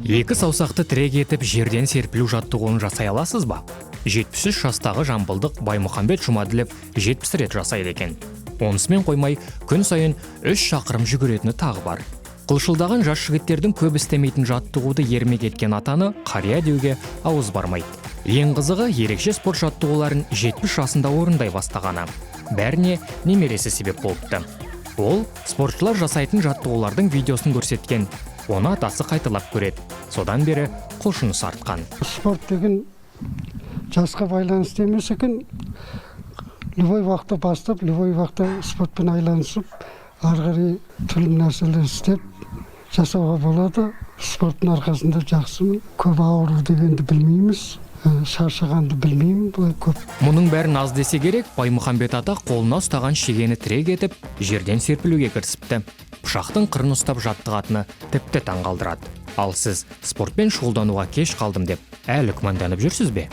Екі саусақты тірек етіп, жерден серпілу жаттығуын жасай аласыз ба? 73 жастағы жамбылдық Баймұхамбет Жұмаділов 70 рет жасайды екен. Онысымен қоймай, күн сайын 3 шақырым жүгіретіні тағы бар. Қылшылдаған жас жігіттердің көп істемейтін жаттығуды ермек еткен атаны қария деуге ауыз бармайды. Ең қызығы, ерекше спорт жаттығуларын 70 жасында орындай бастағаны. Бәріне немересі себеп болыпты. Ол спортшылар жасайтын жаттығулардың видеосын көрсеткен. Оны атасы қайталап көреді. Содан бері құлшынысы артқан. Спорт деген жасқа байланысты емес екен. Любой уақытта бастап, любой уақытта спортпен айланысып, ары қарай түрлі нәрселер істеп жасауға болады. Спорттың арқасында жақсымын. Көп ауру дегенді білмейміз, шаршағанды білмеймін былай көп. Мұның бәрін аз десе керек, Баймұхамбет ата қолына ұстаған шегені тірек етіп, жерден серпілуге кірісіпті. Пышақтың қырын ұстап жаттығатыны тіпті таңғалдырады. Ал сіз спортпен шұғылдануға кеш қалдым деп әлі күмәнданып жүрсіз бе?